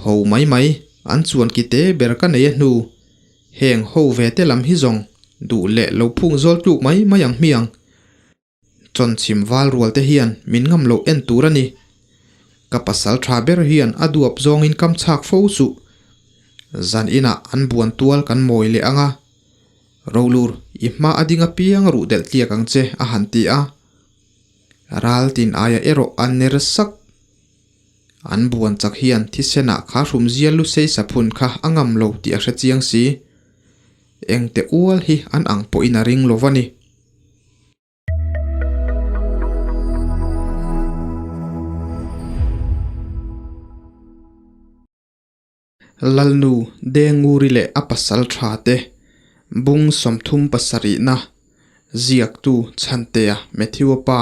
Ho mai mai, an chuan ki te ber ka nei a hnu. Heng ho ve te lam hi zawng duh leh lo phung zawl tluk mai mai ang hmiang. Chawnchhim val rual te hian min ngam loh en tur a ni. Ka pasal tha ber hian a duap zawngin kam chhak fo suh. Zan inah an buan tual kan mawi leh ang a. Rolur, i hma a ding apiang ruh delh tliak ang che a han ti a. Ral tin aia erawh a ner sak. An buan chak hian thisenah kha hrumzia lusei saphun kha a ngam lo tih a hre chiang si. Engte ual hi an ang pawhin a ring lo va ni. Lalnu Denguri leh a pasal tha te bung 37na ziaktu Chhantea Matthew-a pa.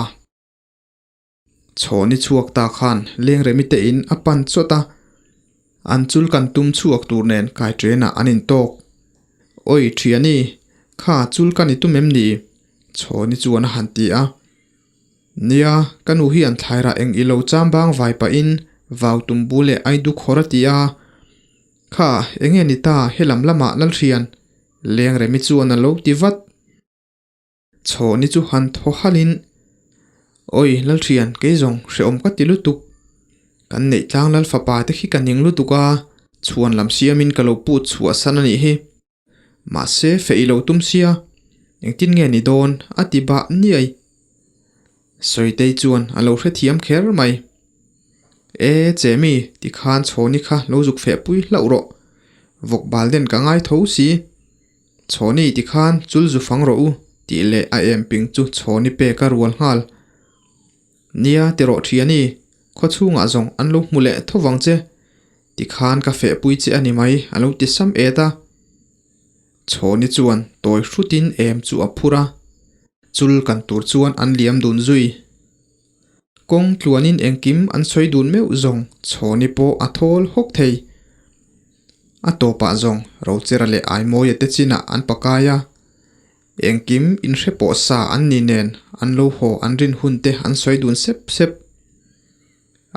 Chhawni chhuak ta khan Lengremi te in a pan chawt a, an chul kan tum chhuak tur nen kai ṭenah an intawk. Oi ṭhiani, kha chul ka ni tum em ni? Chhawni chuan a han ti a. Nia, ka nu hi an thlairah eng i lo cham bang vai pahin vau tum bu leh ai du khawr a ti a. Kha, enge ni ta helam lamah Lalhrian? Lengremi chuan a lo ti vat. Chhawni chu han thaw halhin, Awi Lalhrian, kei zawng hrehawm ka ti lutuk. Kan neih tlang Lal fapa te khi ka ning lutuk a, chhuan lam siamin ka lo put chhuah san a nih hi. Mahse feh i lo tum sia, engtin nge ni dawn a ti bah niai. Sawitei chuan a lo hrethiam kher mai. E Chemi, tikhan Chhawni kha lo zuk feh pui hlauh rawh. Vawk bal den ka ngai tho si. Chhawni ti khan chul zu fang rawh u tih leh a em ping chu Chhawni pek a rual nghal. Nia ti rawh thiani, khaw chhungah zawng an lo hmu leh tho vang che. Ti khan ka fehpui che a ni mai a lo ti sam et a. Chhawni chuan tawi hrutin em chu a phur a, chul kan tur chuan an liam dun zui. Kawng tluanin engkim an sawi dun meuh zawng Chhawni pawh a thawl hawk thei. A tawpah zawng Rochera leh Aimawia te chinah an pakai a, engkim inhre pawh sa an ni nen an lo haw an rin hun te an sawi dun sep sep.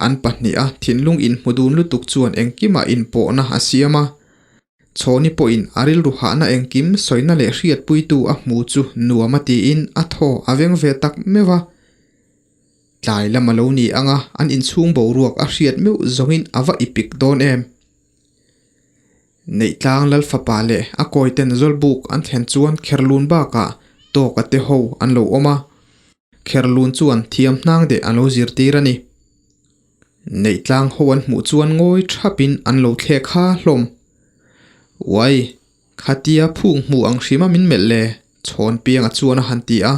An pahniha thinlung inhmu dun lutuk chuan engkimah inpawhna a siam a, Chhawni pawhin a rilru hahna engkim sawina leh hriatpuitu a hmu chu nuam a tiin a thaw a veng ve tak meuh a. Tlai lam a lo ni ang a, an inchhung boruak a hriat meuh zawngin a va ipik dawn em? Neihtlang Lal fapa leh a kawiten Zawlbuk an thlen chuan Kherlun bakah Tawka te ho an lo awm a. Kherlun chuan thiam hnang deh a lo zirtir a ni. Neihtlang ho an hmuh chuan ngawi thapin an lo thlek ha hlawm. Uai, khatia phung hmuh ang hrima min melh le, chhawn pianga chuan a han ti a.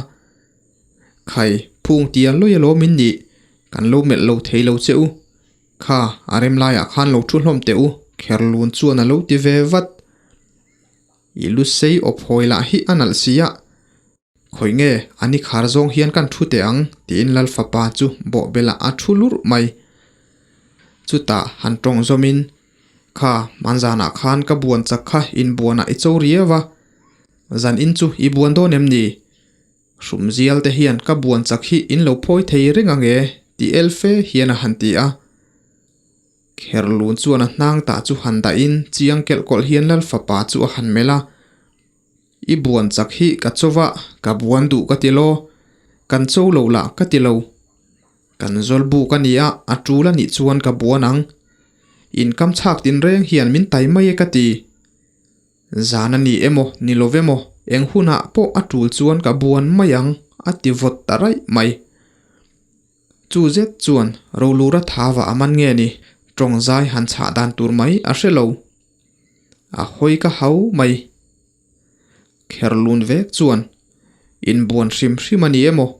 Khai, phung tia lawi alawm in nih, kan lo melh lo thei lo che u. Kha, a rem laiah khan lo thu hlawm teh u, Kherlun chuan a lo ti ve vat. I lu sei awp hawi lah hi a nalh si a. Khawi nge, a ni khar zawng hian kan thu teh ang, tiin Lal fapa chu bawhbelah a thu lurh mai. Chutah han tawng zawmin, Kha, hmanzanah khan ka buan chak kha inbuanah i cho riau a, zan in chu i buan dawn em ni? Hrumzial te hian ka buan chak hi in lo phawi thei reng ang e, ti el fe hian a han ti a. Kherlun chuan a hnang tah chu han dahin chiang kelh kawlh hian Lal fapa chu a han melh a. I buan chak hi ka cho va, ka buan duh ka ti lo. Kan cho lo lah ka ti lo. Kan zawl buk a nia, a tul a nih chuan ka buan ang. In kam chhak tin reng hian min tai mai e ka ti. Zan a ni emaw, ni lo emaw, eng hunah pawh a tul chuan ka buan mai ang, a ti vawt ta raih mai. Chu zet chuan Rolura thava a man nge ni, tawng zai han chhah dan tur mai a hre lo. A hawi ka hau mai. Kherlun vek chuan inbuan hrim hrim a ni emaw,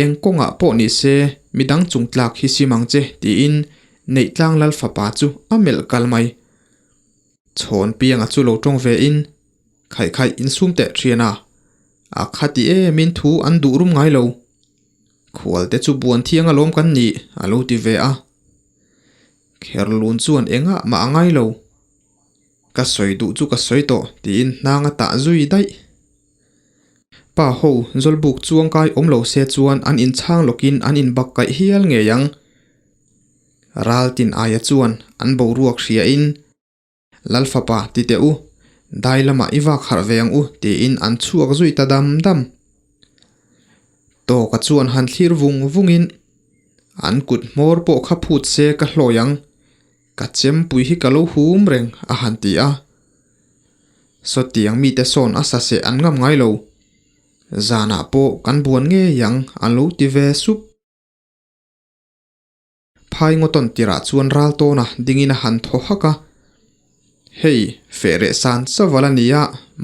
eng kawngah pawh ni se midang chung tlak hi sim ang che tiin Neihtlang Lal fapa chu a melh kal mai. Chhawn pianga chu lo tawng ve in, Khaih khaih insum teh thian a, a khati emin thu an duh rum ngai lo. Khual te chu buan thiang alawm kan nih a lo ti ve a. Kherlun chuan engah mah a ngai lo. Ka sawi duh chu ka sawi tawh tiin hnang a tah zui daih. Pa ho Zawlbuk chuangkai awm lo se chuan an inchhang lawkin an inbak kaih hial ngei ang. Raltin aia chuan an boruak hriain, Lalfapa ti teh u, dai lamah i vak harh ve ang u tiin an chhuak zui ta dam dam. Tawka chuan han thlir vung vungin, An kut hmawr pawh kha phut se ka hlawi ang, ka chempui hi ka lo hum reng a han ti a. Sawtiang mite sawn a sa seh an ngam ngai lo. Zanah pawh kan buan ngei ang a lo ti ve sup. Phai ngawtawn tirah chuan ral tawna dingin a han thaw hak a, Hei, feh reh san chaval a nia,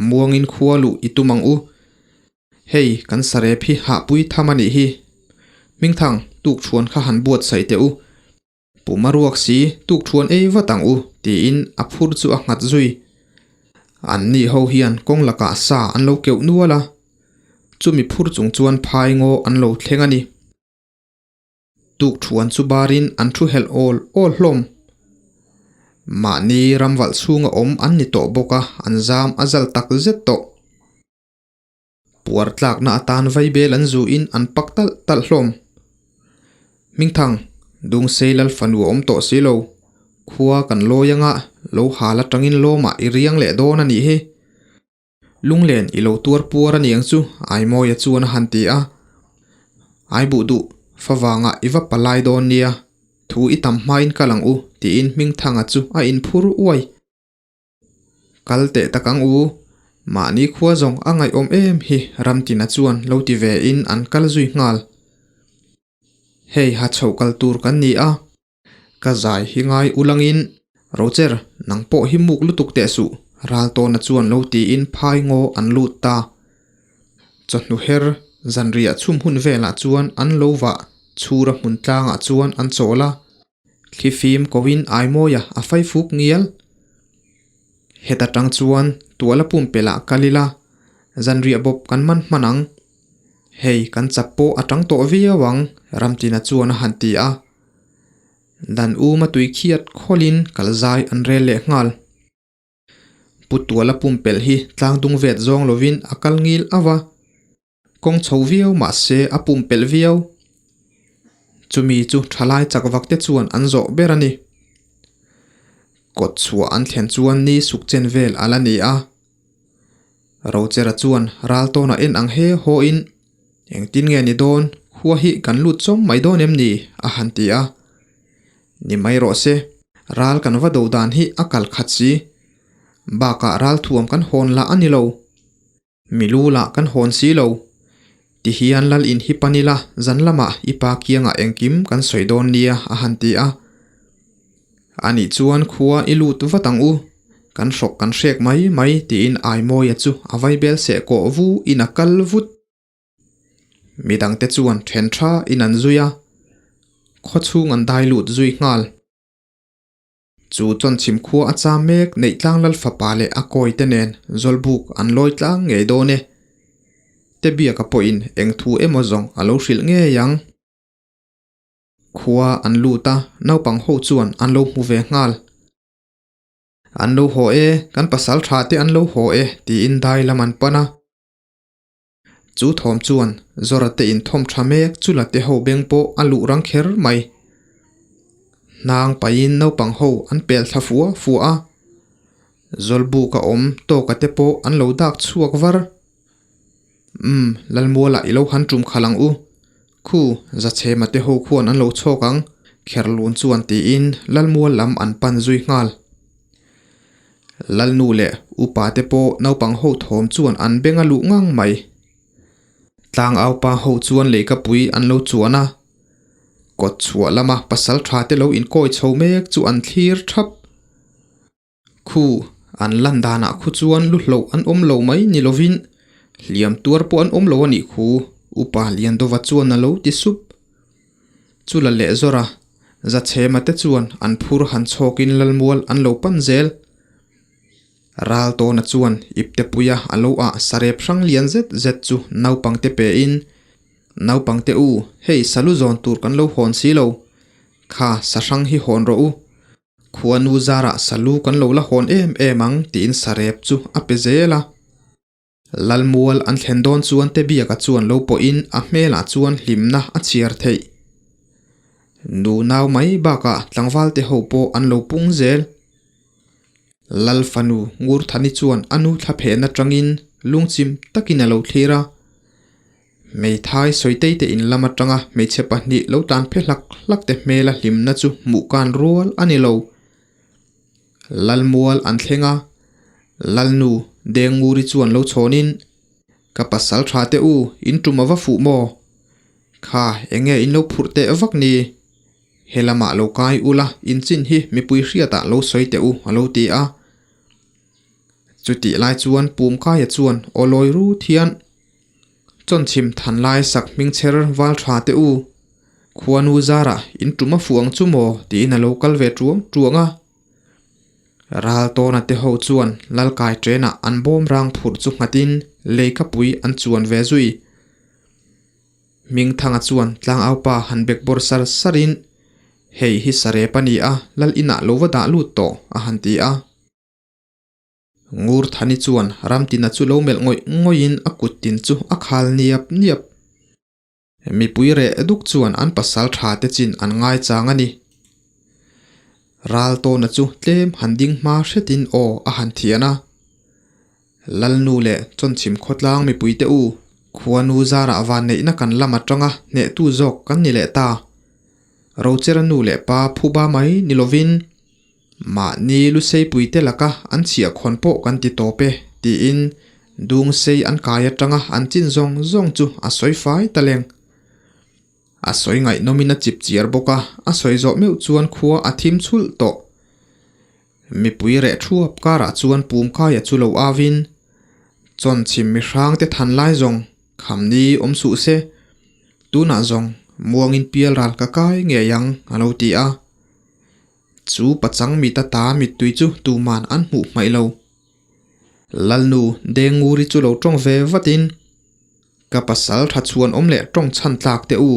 muangin khua luh i tum ang u. Hei, kan sarep hi hahpui tham a nih hi. Hmingthang, tukṭhuan kha han buatsaih teh u. Pum a ruak si, tukṭhuan ei vat ang u, tiin a phur chu a nghat zui. Anni ho hian kawng lakah sa an lo keuh nual a, chumi phur chung chuan phai ngaw an lo thleng a ni. Tukṭhuan chu barin an thu helh awl awl hlawm. Mahni ramvalh chhunga awm an ni tawh bawk a, an zam a zal tak zet tawh. Puar tlakna atan vaibel an zuin an pak talh talh hlawm. Hmingthang, Dungsei lal fanu a awm tawh si lo. Khua kan lawi anga lo hal atangin lawmah i riang leh dawn a nih hi. Lunglen i lo tuar puar a niang chu Aimawia chuan a han ti a. Aibuh duh, favangah i va palai dawn nia, thu i tam hmain kal ang u tiin Hmingthanga chu a inphur uai. Kal teh tak ang u, mahni khua zawng a ngaihawm em hi Ramtina chuan lo ti ve in an kal zui nghal. Hei ha chhoh kal tur kan ni a. Ka zai hi ngai ulangin, Roger, nang pawh hi muk lutuk teh suh, Raltawna chuan lo tiin phai ngaw an lut ta. Chawhnu her zanriah chhum hun velah chuan an lo vah chhura hmun tlangah chuan an chawl a. Thlifim koin Aimawia a fai fuk ngial. Heta tang chuan tuala pumpelh ah kal ila, zanriah bawp kan man hman ang. Hei kan chap pawh a tang tawh viau ang, Ramtina chuan a han ti a. Dan uma tui khiat khawlin kal zai an rel leh nghal. Pu tuala pumpelh hi tlang dung vet zawng lovin a kal ngil ava. Kawng chho viau mahse a pumpelh viau. Chumi chu thalai chak vak te chuan an zawh ber a ni. Kawt chhuah an thlen chuan ni suk chen vel a la ni a. Rochera chuan ral tawnah en ang he haw in, Engtin nge ni dawn, khua hi kan lut chawm mai dawn em ni? a han ti a. Ni mai rawh se, ral kan va do dan hi a kal khat si. Bakah ral thuam kan hawn lah a ni lo. Milu lah kan hawn si lo. Ti hian lal in hi pan ila, zan lamah i pa kiangah engkim kan sawi dawn nia a han ti a. Anih chuan khua i lut vat ang u, kan hrawk kan hrek mai mai tiin Aimawia chu a vaibel seh kawh vu in a kal vut. Midangte chuan then tha in an zui a, khawchhung an dai lut zui nghal. Chu chuan chhimkhua a cham mek neih tlang lal fapa leh a kawi te nen Zawlbuk an lawi tlang ngei dawn e. Te biaka pawhin eng thu emaw zawng a lo hrilh ngei ang. Khua an lut a, naupang ho chuan an lo hmu ve nghal. An lo haw e, kan pasal tha te an lo haw e tiin dai lam an pan a. Chu thawm chuan Zora te inthawm tha mek chu la te ho beng pawh a luh rang kher mai. Hnang pahin naupang ho an pel thla fua fua a, Zawlbuk a awm tawka te pawh an lo dak chhuak var. Umm, Lalmualah i lo han tum khalh ang u. Khu, Zachhema te ho khuan an lo chhawk ang, Kherlun chuan tiin Lalmual lam an pan zui nghal. Lalnu leh upa te pawh naupang ho thawm chuan an beng a luh ngang mai. Tlangaupa ho chuan leikapui an lo chuan a, kawt chhuah lama pasal tha te lo inkawi chho mek chu an thlir thap. Khu, an lan danah khu chuan lu hloh an awm lo mai ni lovin hliam tuar pawh an awm lo a nih khu, Upa Liandova chuan a lo ti sup. Chula leh zawra Zachhema te chuan an phur han chhawkin Lalmual an lo pan zel. Raltawna chuan iptepuia a lo ah sarep hrang lian zet zet chu naupangte pein, Naupangte u, hei salu zawn tur kan lo hawn si lo. Kha sa hrang hi hawn rawh u. Khuanu zarah salu kan lo la hawn em em ang tiin sarep chu a pe zel a. Lalmual an thlen dawn chuan Tebiaka chuan lo pawhin a hmelah chuan hlimna a chhiar theih. Nu nau mai bakah tlangval te ho pawh an lo pung zel. Lal fanu Ngurthani chuan a nu thla phehna tangin lungchim takin a lo thlir a. Hmeithai Sawitei te in lam atanga hmeichhe pahnih lo tlan phe hlak hlak te hmela hlimna chu hmuh kan rual a ni lo. Lalmual an thleng a, Lalnu Dengnguri chuan lo chhawnin, Ka pasal tha te u, in tum a va fuh maw? Kha, enge in lo phurh teh vak ni? He lamah lo kai ula, in chin hi mipui hriatah lo sawi teh u, a lo ti a. Chutih lai chuan Pumkaia chuan aw lawi rut hian, Chawnchhim than lai sak hming chher val tha teh u, khuanu zarah in tum a fuh ang chu maw? tiin a lo kal ve tuang tuang a. Ral tawna te ho chuan Lalkai ṭenah an bawm rang phurh chu nghatin leikapui an chuan ve zui. Hmingthanga chuan tlangaupa han bekbawr sar sarin, Hei hi sarep a ni a, lal inah lo va dah lut tawh, a han ti a. Ngurthani chuan Ramtina chu lo melh ngawih ngawihin a kuttin chu a khal niap niap. Mipui reh duk chuan an pasal tha te chin an ngaichang a ni. Ral tawna chu tlem han ding hma hretin aw a han thian a. Lalnu leh Chawnchhim khawtlang mipuite u, khuanu zarah vanneihna kan lam atanga hnehtu zawk kan ni leh ta. Rochera nu leh pa phuba mai ni lovin mahni luseipuite laka an chhiahkhawn pawh kan ti tawp e tiin Dungsei an kai atanga an chin zawng zawng chu a sawi fai ta leng. A sawi ngaihnawmin a chip chiar bawk a, a sawi zawh meuh chuan khua a thim chhulh tawh. Mipui reh thuap karah chuan Pumkaia chu lo avin, Chawnchhim mihrangte than lai zawng khamni awm suh se, tunah zawng muangin pial ral ka kai ngei ang, a lo ti a. Chu pachang mita ta mittui chu tuman an hmuh hmaih lo. Lalnu Dengnguri chu lo tawng ve vatin, Ka pasal tha chhuan awm leh tawng chhan tlak teh u,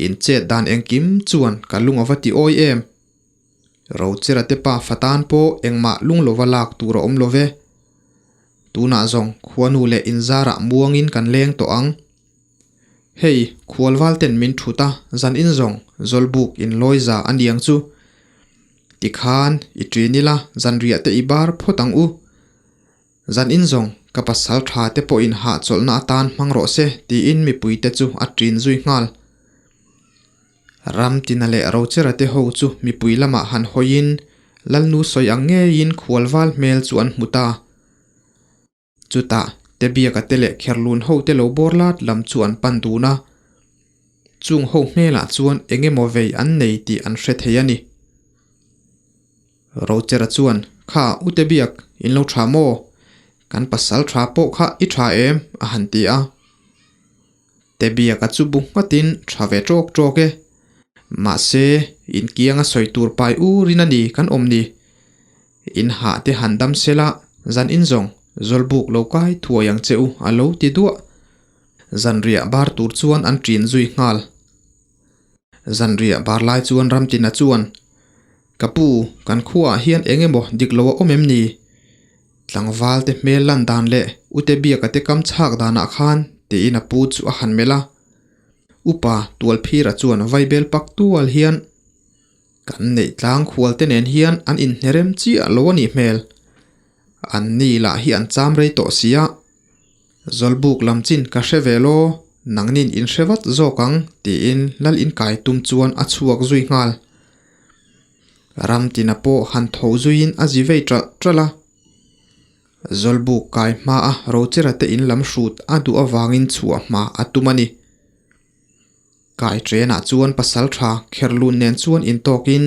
in chet dan engkim chuan ka lung a va ti awi em. Rochera te pa fa tan pawh engmah lung lova lak tur a awm lo ve. Tunah zawng khuanu leh inzarah muangin kan leng tawh ang. Hei, khualval ten min thut a, zan in zawng Zawlbuk in lawi za a niang chu. Tikhan, i ṭin ila, zanriah te i bar phawt ang u. Zan in zawng, ka pasal tha te pawhin hahchawlhna atan hmang rawh se, tiin mipuite chu a ṭin zui nghal. Ramtina leh Rochera te ho chu mipui lamah han hawiin Lalnu sawi ang ngeiin khualval hmel chu an hmu ta. Chutah Tebiaka te leh Kherlun ho te lo bawr lat lam chu an pan dun a. Chung ho hmelah chuan eng emaw vei an nei tih an hre thei a ni. Rochera chuan, Kha u Tebiak, in lo tha maw? Kan pasal tha pawh kha i tha em? a han ti a. Tebiaka chu bu nghatin tha ve tawk tawk e. Mahse, inkianga sawi tur pai urin a ni kan awm ni. In hah te han dam sela, zan in zawng Zawlbuk lo kai thuai ang che u a lo ti duah. Zanriah bar tur chuan an ṭin zui nghal. Zanriah bar lai chuan Ramtina chuan, Ka pu, kan khuaah hian eng emaw dik lo a awm em ni? Tlangval te hmel lan dan leh Ute Biaka te kam chhak danah khan tiin a pu chu a han melh a. Upa Tualphira chuan vaibel pak tual hian, Kan neih tlang khual te nen hian an inhnerem chiah lo a nih hmel. An ni lah hi an cham rei tawh si a. Zawlbuk lam chin ka hre ve law, nangnin in hre vat zawk ang tiin lal inkai tum chuan a chhuak zui nghal. Ramtina pawh han tho zuiin a zi vei ṭalh ṭalh a. Zawlbuk kai hmaa Rochera te in lam hrut a duh avangin chhuah hma a tum a ni. Kai ṭenah chuan pasalṭha Kherlun nen chuan intawkin,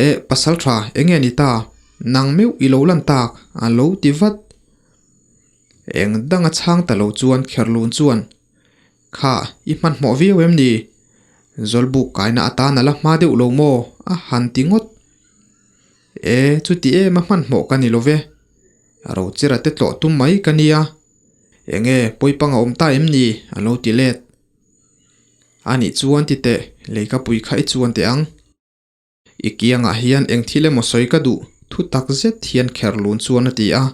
Eh, pasalṭha, enge ni ta? Nang meuh i lo lan tak, a lo ti vat. Eng danga chhang ta lo chuan Kherlun chuan, Kha, i hmanhmawh viau em ni? Zawlbuk kaina atan a la hma deuh lo maw? a han ti ngawt. E, chuti em a hmanhmawh ka ni lo ve. Rochera te tlawh tum mai ka nia. Enge, pawipang a awm ta em ni? a lo ti let. A nih chuan ti teh, leikapui kha i chuan teh ang. I kiangah hian eng thil emaw sawi ka duh, thu tak zet hian Kherlun chuan a ti a.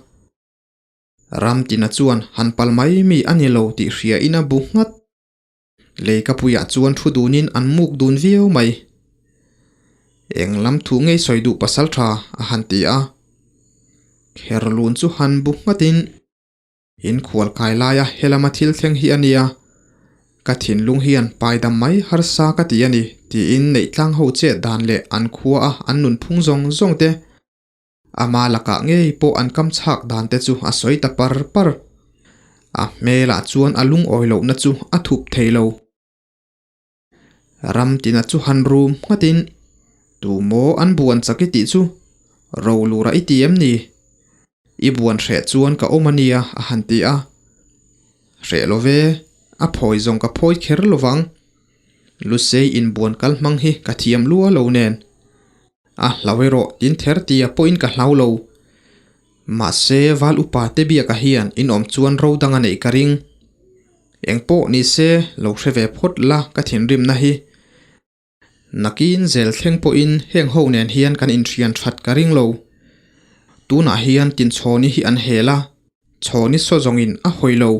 Ramtina chuan han pal mai mi a ni lo tih hria in a bu nghat. Leikapuiah chuan thu dunin an muk dun viau mai. Eng lam thu ngei sawi duh pasal tha a han ti a. Kherlun chu han bu nghatin in khual kai laia helama thil thleng hi a nia. Ka thinlung hian paidam mai harsa ka ti a ni tiin neihtlang ho chet dan leh an khua a an nunphung zawng zawng te Ama lakah ngei pawh an kam chhak dan te chu a sawi ta par par. A hmelah chuan a lungawi lohna chu a thup thei lo. Ram tina chu han rum nghatin, Tu maw an buan chak i tih chu? Rolura i ti em ni? I buan hreh chuan ka awm a nia a han ti a. Hreh lo ve, a phawi zawng ka phawi kher lo vang. Lusei inbuan kal hmang hi ka thiam lua lo nen. A hlau erawh tin ther tia pawhin ka hlau lo. Mahse val upa te biaka hian in awm chuan ro dang a neih ka ring. Eng pawh ni se lo hre ve phawt la ka thinrimna hi. Nakin zel thleng pawhin heng ho nen hian kan inthian that ka ring lo. Tunah hian tinchhawni hi an hel a, chhawni saw zawngin a hawi lo.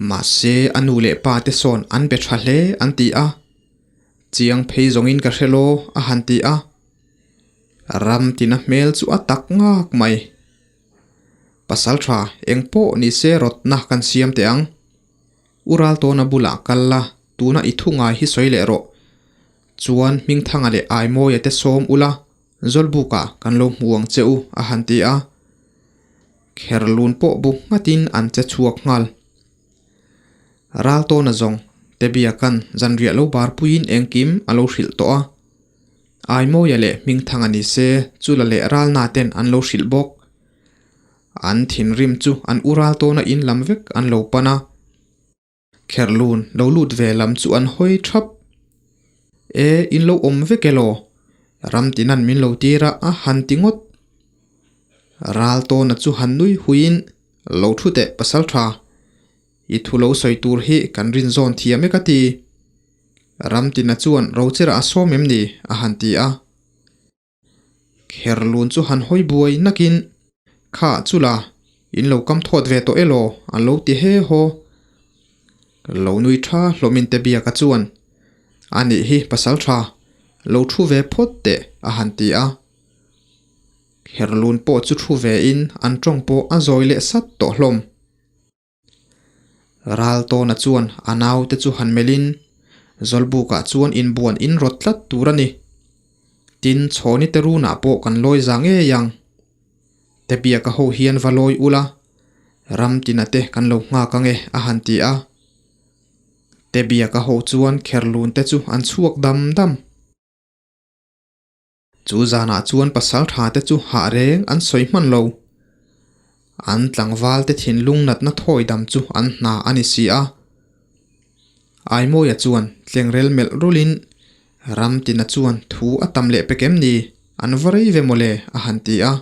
Mahse a nu leh pa te sawn an be tha hle an ti a. Chiang phei zawngin ka hre law a han ti a. Ram tina hmel chu a tak ngak mai. Pasal tha eng pawh ni se rawtna kan siam teh ang. U Raltawna bulah kal la, tuna i thu ngai hi sawi leh rawh. Chuan Hmingthanga leh Aimawia te sawm ula, Zawlbukah kan lo hmu ang che u a han ti a. Kherlun pawh bu nghatin an che chhuak nghal. Raltawna zawng te biakan zanriah lo bar puiin engkim a lo hrilh tawh a. Aimawia leh Hmingthanga ni se Chula leh Ralna ten an lo hrilh bawk. An thinrim chu an u Raltawna in lam vek an lo pan a. Kherlun lo lut ve lam chu an hawi thap. E, in lo awm vek elaw? Ramtinan min lo tir a, a han ti ngawt. Raltawna chu han nui huiin, Lo thu teh pasal tha, i thu lo sawi tur hi kan rin zawn thiam e ka ti. Ramtina chuan Rochera a sawm em ni? a han ti a. Kherlun chu han hawi buai nakin, Kha chula, in lo kam thawt ve tawh elaw? an lo ti he haw. Lo nui tha hlawmin te biaka chuan, A nih hi pasal tha, lo thu ve phawt teh a han ti a. Kherlun pawh chu thu ve in an tawng pawh a zawi leh sat tawh hlawm. Raltawna chuan a naute chu han melhin Zawlbukah chuan inbuan in rawt tlat tur a ni. Tin, Chhawni te runah pawh kan lawi za ngei ang. Te biaka ho hian va lawi ula, ram tina te kan lo nghak ange a han ti a. Te biaka ho chuan Kherlun te chu an chhuak dam dam. Chu zanah chuan pasal tha te chu hah reng an sawi hman lo. An tlangval te thinlung natna thawi dam chu an hna a ni si a. Aimawia chuan tlengrel melh rulin Ramtina chuan thu a tam leh pek em ni? An va rei ve mawle a han ti a.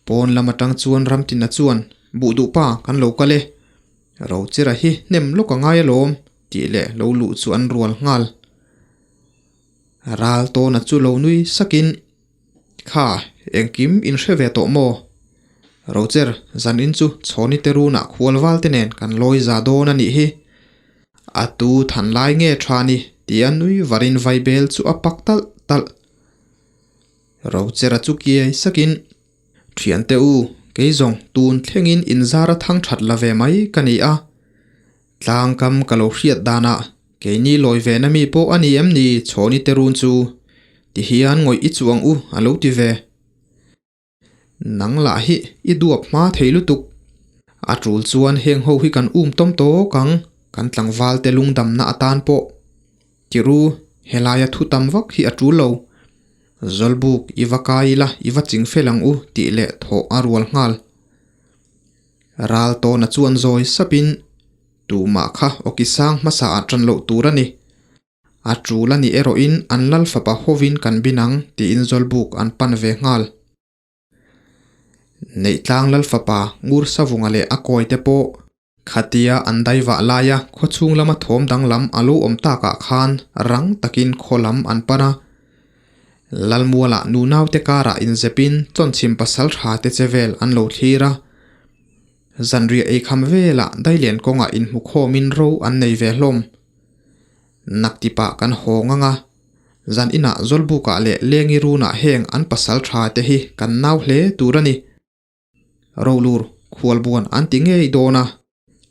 Pawn lam atang chuan Ramtina chuan Buh duh pa kan lo kal e. Rochera hi hnem lawk a ngai alawm tih leh lo luh chu an rual nghal. Ral tawna chu lo nui sakin, Kha, engkim in hre ve tawh maw? Roger, zanin chu Chhawni te runah khual val te nen kan lawi za dawn a nih hi. A tu than lai nge tha ni? tia nui varin vaibel chu a pak talh talh. Roger-a chu kiai sakin, Thiante u, kei zawng tun thlengin inzar a thang that la ve mai ka ni a. Tlangkam ka lo hriat danah keini lawi ve na mi pawh a ni em ni Chhawni te run chu ti hian ngawih i chuang u a lo ti ve. Nang lah hi i duap hma thei lutuk. A tul chuan heng ho hi kan um tawm tawk ang kan tlangval te lungdamna atan pawh. Tiru, helaia thu tam vak hi a tul lo. Zawlbuk i va kai ila i va ching fel ang u tih leh thawh a rual nghal. Ral tawna chuan zawi sapin, Tumah kha awki sang hmasa ah tan loh tur a ni. A tul a nih erawhin an lal fapa hovin kan bin ang tiin Zawlbuk an pan ve nghal. Neihtlang lal fapa Ngur Savunga leh a kawi te pawh khatia an daivah laia khawchhung lama thawm danglam a lo awm takah khan rang takin khaw lam an pan a. Lalmualah nunaute karah inzepin chawnchhim pasal tha te che vel an lo thlir a. Zanriah eikham velah Dailian kawngah inhmu khawmin ro an nei ve hlawm. Naktipah kan haw ngang a, zan inah Zawlbukah leh Lengi runah heng an pasal tha te hi kan nau hle tur a ni. Rolur, khualbuan an ti ngei dawn a,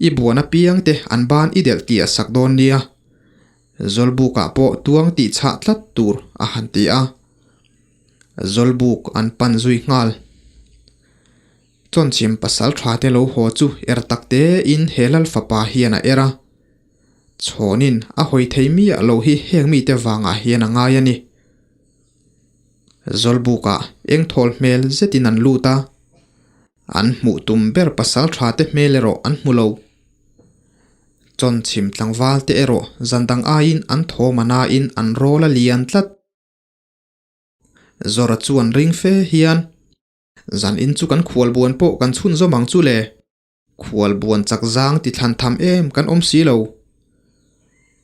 i buan apiang te an ban i delh tih a sak dawn nia. Zawlbukah pawh tuang tih chhah tlat tur a han ti a. Zawlbuk an pan zui nghal. Chawnchhim pasal tha te lo haw chu er tak te in he lal fapa hian a er a. Chhawnin a hawi thei miah lo hi heng mite vangah hian a ngai a ni. Zawlbukah eng thawl hmel zetin an lut a, an hmuh tum ber pasal tha te hmel erawh an hmu lo. Chawnchhim tlangval te erawh zan dang aiin an thawm a nain an rawl a lian tlat. Zawra chuan ring fe hian, Zan in chu kan khualbuan pawh kan chhunzawm ang chu le. Khualbuan chak zang ti thlan tham em kan awm si lo.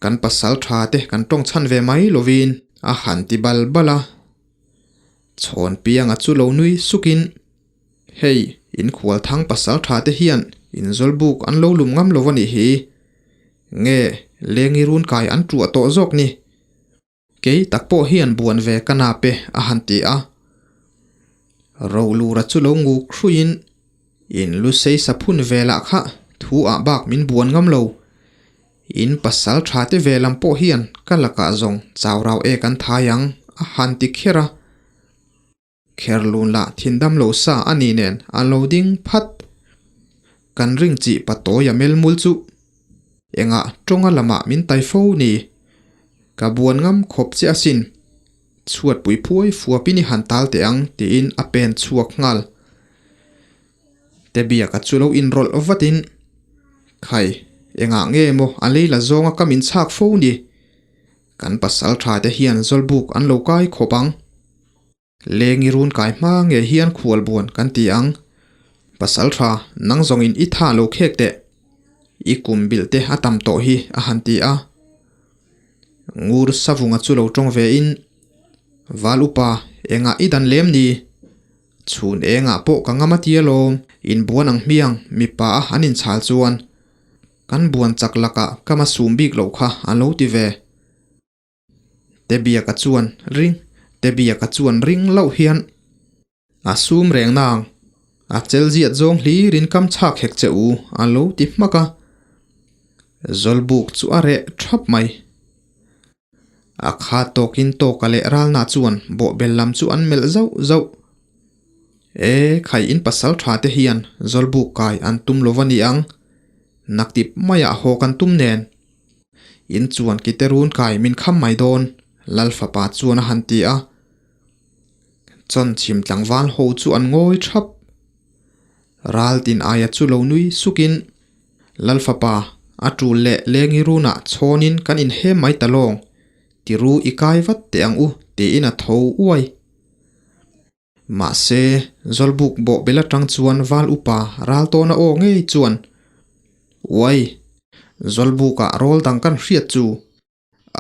Kan pasal tha te kan tawng chhan ve mai lovin a han ti bal bal a. Chhawn pianga chu lo nui sukin, Hei, in khual thang pasal tha te hian in zawlbuk an lo lum ngam lo a nih hi. Nge, lengi run kai an tuah tawh zawk ni. Kei tak pawh hian buan ve ka nap e, a han ti a. Rolura chu lo nguk hruiin, In lu sei saphun ve lah kha thu ah bak min buan ngam lo. In pasal tha te ve lam pawh hian ka lakah zawng chau rau e kan thai ang, a han ti kher a. Kherlun lah thindam lo sa a ni nen a lo ding phat. Kan ring chih patawi a melmul chu engah tawnga lamah min tai fo ni. Ka buan ngam khawp che asin. Chhuatpui phuai fuapin i han tal teh ang tiin a pen chhuak nghal. Tebiaka chu lo inrawlh vatin, Khai, engah nge maw a lei la zawnga ka min chhak fo ni? Kan pasal tha te hian zawlbuk an lo kai khawp ang. Lengi run kai hma nge hian khual buan kan ti ang. Pasal tha, nang zawngin i tha lo khek teh. I kum bilh te a tam tawh hi a han ti a. Ngur Savunga chu lo tawng ve in, Val upa, engah i dan lem ni? Chhun engah pawh ka ngam a ti alawm, in buan ang hmiang mipa a an inchhal chuan kan buan chak lakah ka ma sum bik loh kha an lo ti ve. Tebiaka chuan ring Tebiaka chuan ring loh hian a sum reng nang, a chel ziat zawng hlirin kam chhak hek che u a lo ti hmak a. Zawlbuk chu a reh thap mai. A kha tawkin tawka leh ralna chuan bawhbel lam chu an melh zauh zauh. E, khai in pasal tha te hian zawlbuk kai an tum lo va ni ang. Naktip maiah haw kan tum nen. In chuan kite run kai min kham mai dawn, Lal fapa chuan a han ti a. Chawnchhim tlangval ho chu an ngawi thap. Ral tin aia chu lo nui sukin, Lal fapa, a tul leh lengi runah chhawnin kan inhem mai ta lawng, tiru i kai vat teh ang u, tiin a tho uai. Mahse, Zawlbuk bawhbel atang chuan Val upa ral tawna aw ngei chuan, Uai, Zawlbukah rawl dang kan hriat chu,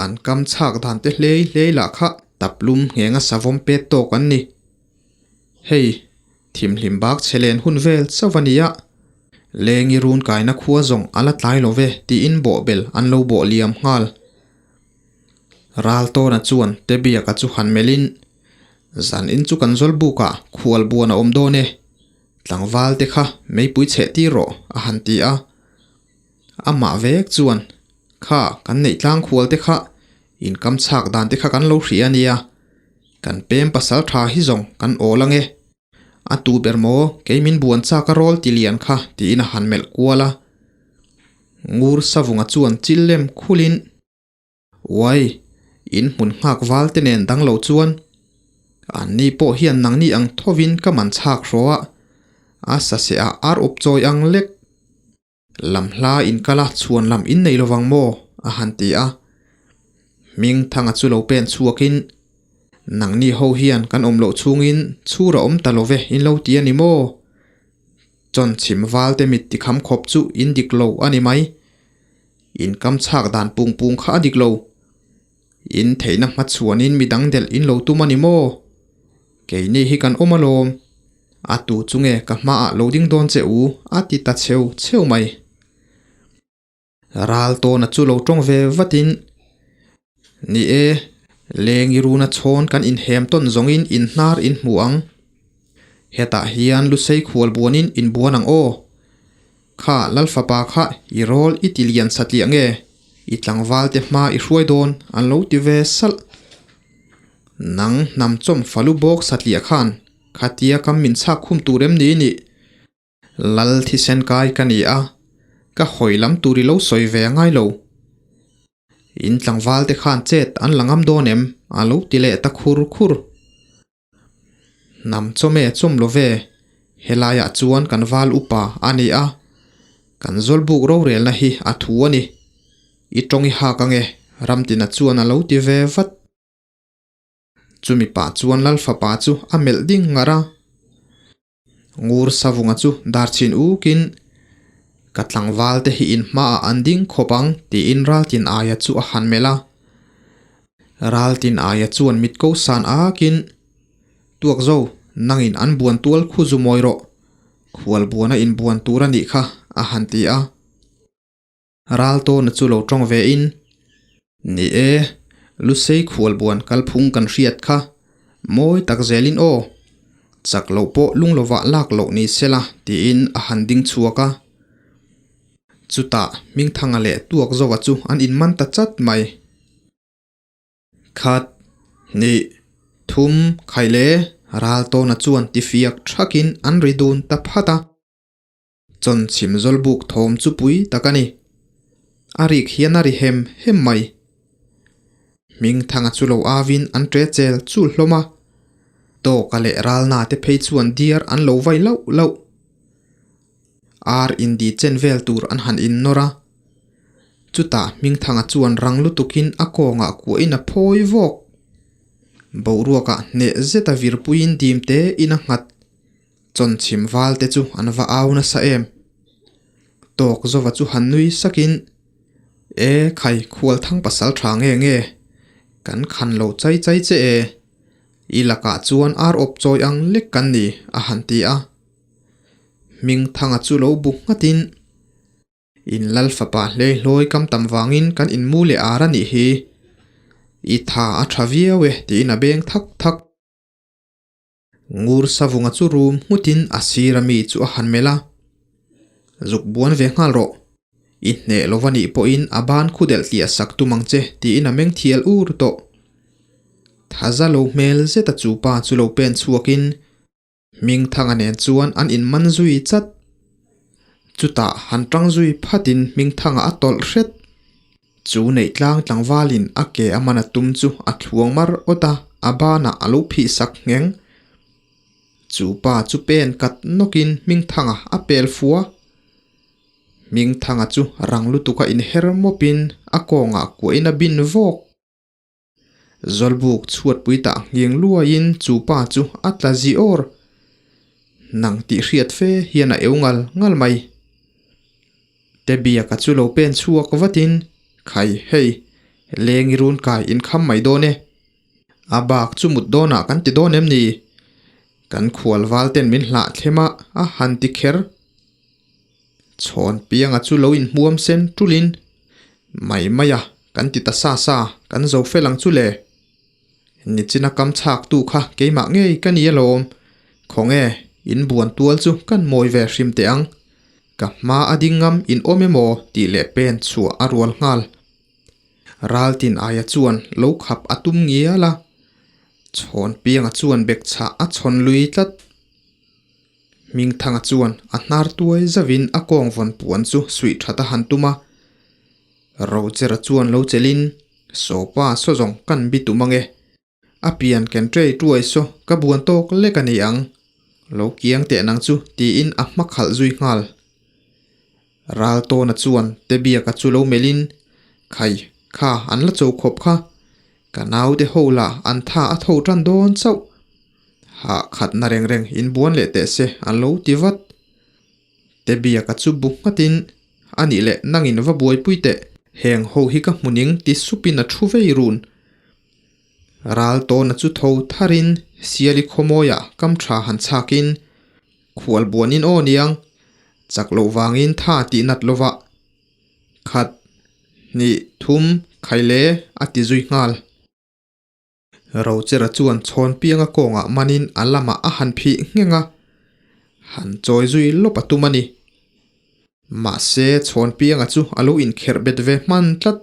an kam chhak dan te hlei hlei lah kha taplum nghenga savawm pet tawk an ni. Hei, thimhlim bak chhe len hun vel chauh a nia, lengi run kaina khua zawng a la tlai lo ve tiin bawhbel an lo bawh liam nghal. Ral tawna chuan Tebiaka chu han melhin, Zan in chu kan zawl buk ah khual buan a awm dawn e, tlangval te kha meipui chheh tir rawh a han ti a. Amah vek chuan, Kha kan neih tlang khual te kha in kam chhak dan te kha kan lo hria a nia, kan pem pasal tha hi zawng kan awl ang e. A tu ber maw kei min buan chak a rawl ti lian kha tiin a han melh kual a. Ngur Savunga chuan chil lem khulin, Uai, in hmun nghak val te nen dang lo chuan anni pawh hian nangni ang thovin ka man chhak hraw a, a saseh ah ar up chawi ang lek. Lam hla in kal a chhuan lam in nei lovang maw? a han ti a. Hming Thanga chu lo pen chhuakin, Nangni ho hian kan awm loh chhungin chhur a awm ta lo ve in lo ti a ni maw? Chawnchhim val te mit tikham khawp chu in dik lo a ni mai. In kam chhak dan pung pung kha a dik lo. In theihna hmachhuanin midang delh in lo tum a ni maw? Keini hi kan awm alawm. A tu chu nge ka hmaah lo ding dawn che u a ti ta cheu cheu mai. Ral tawna chu lo tawng ve vatin, Ni e, leng i runa chhawn kan inhem tawn zawngin inhnar in hmu ang. Hetah hian lusei khual buanin inbuan ang aw. Kha Lalfapa kha i rawl i ti lian satliah nge? I tlangvalte hma i hruai dawn an lo ti ve salh. Nang hnam chawm falu bawk satliah khan khatia kam min chhak khum tur em ni nih? Lal thisen kai ka ni a, ka hawi lam tur i lo sawi ve a ngai lo. In tlangvalte khan chet an la ngam dawn em? a lo ti leh ta khur khur. Hnam chawme chawm lo ve, helaiah chuan kan val upa a ni a, kan zawlbuk rorelna hi a thu a ni. I tawng i hak ange, Ramtina chuan a lo ti ve vat. Chumi pah chuan Lal fapa chu a melh ding ngar a. Ngur Savunga chu darchhin ukin, Ka tlangval te hi in hmaah an ding khawp ang, tiin Raltin Aia chu a han melh a. Raltin Aia chuan mit ko san akin, Tuak zo, nangin an buan tual khu zu mawi rawh. Khual buana in buan tur a nih kha, a han ti a. Raltawna chu lo tawng ve in, Ni e, Lusei khualbuan kalphung kan hriat kha mawi tak zelin aw, chak loh pawh lung lovah lak loh ni sela tiin a han ding chhuak a. Chutah Hmingthanga leh Tuakzova chu an inman ta chat mai. Khat, hnih, thum, khai le Raltawna chuan tifiak thakin an ri dun ta phat a. Chawnchhim zawlbuk thawm chu pui tak a ni. A rik hian a ri hem hem mai. Hmingthanga chu lo avin an ṭe chel chul hlawm a. Tawka leh ralna te phei chuan diar an lo vai lauh lauh. Ar indi chen vel tur an han innawr a. Chutah Hmingthanga chuan rang lutukin a kawngah kuahin a phawi vawk. Boruakah hneh zeta virpuiin dim tein a nghat. Chawnchhim val te chu an va au nasa em? Tawk Zova chu han nui sakin, E khai khual thang pasal tha nge nge? Kan khan lo chai chai che e. I lakah chuan ar awp chawi ang lek kan ni, a han ti a. Hmingthanga chu lo bu nghatin, In lal fapa hleihlawi kam tam vangin kan inmu leh ar a nih hi. I tha a tha viau e, tiin a beng thak thak. Ngur Savunga chu rum nghutin a sir ami chu a han melh a, Zuk buan ve nghal rawh. I hneh lo va nih pawhin a ban khu delh tliah sak tum ang che tiin a meng thial ur tawh. Thaza lo hmel zeta chu pa chu lo pen chhuakin Hmingthanga nen chuan an inman zui chat. Chutah han tang zui phatin Hmingthanga a tawlh hret. Chu neih tlang tlangvalin a ke a man a tum chu a thluang mar awt a, a banah a lo phih sak ngheng. Chu pa chu pen kat nawkin Hmingthanga a pel fua. Hmingthanga chu rang lutuka inher mawpin a kawngah kuahin a bin vawk. Zawlbuk chhuatpui tah nghing luaiin chu pa chu a tla zi awr. Nang tih hriat fe hian a eu ngal ngal mai. Tebiaka chu lo pen chhuak vatin, Khai hei, leng i run kai inkham mai dawn e. A bak chu mut dawnah kan ti dawn em ni? Kan khual val ten min hlah thlem a, a han ti kher. Chhawn pianga chu lo inhmuam sen tulin, Mai mai a, kan ti ta sa sa, kan zo fel ang chu le. Nichina kam chhak tu kha keimah ngei ka ni alawm. Khawnge, in buan tual chu kan mawi ve hrim teh ang. Ka hma a ding ngam in awm emaw tih leh pen chhuah a rual nghal. Raltin aia chuan lo khap a tum ngial a, chhawn pianga chuan bek chhah a chhawn lui tlat. Hmingthanga chuan a hnar tuai zauhin a kawng vawn puan chu suih that a han tum a. Rochera chuan lo chelhin, Sawpa saw zawng kan bi tum ange. A pian ken tray tuai saw ka buan tawk lek a ni ang. Lo kiang teh nang chu tiin a hma khalh zui nghal. Raltawna chuan Tebiaka chu lo melhin, Khai, kha an la cho khawp kha. Ka naute ho lah an tha a tho tan dawn chauh. Hah khatna reng reng in buan leh teh se an lo ti vat. Tebiaka chu bu nghatin, A nih leh nangin va buaipui teh. Heng ho hi ka hmu ning ti supin a thu vei run. Raltawna chu tho tharin Siali khawmawiah kam tha han chhakin. Khual buanin aw niang, chak loh vangin tha tih nat lovah khat, hnih, thum, khai le a ti zui nghal. Rochera chuan chhawn pianga kawngah manin a lamah a han phih ngheng a, han chawi zui lawp a tum a ni. Mahse chhawn pianga chu a lo inkherh bet ve hman tlat.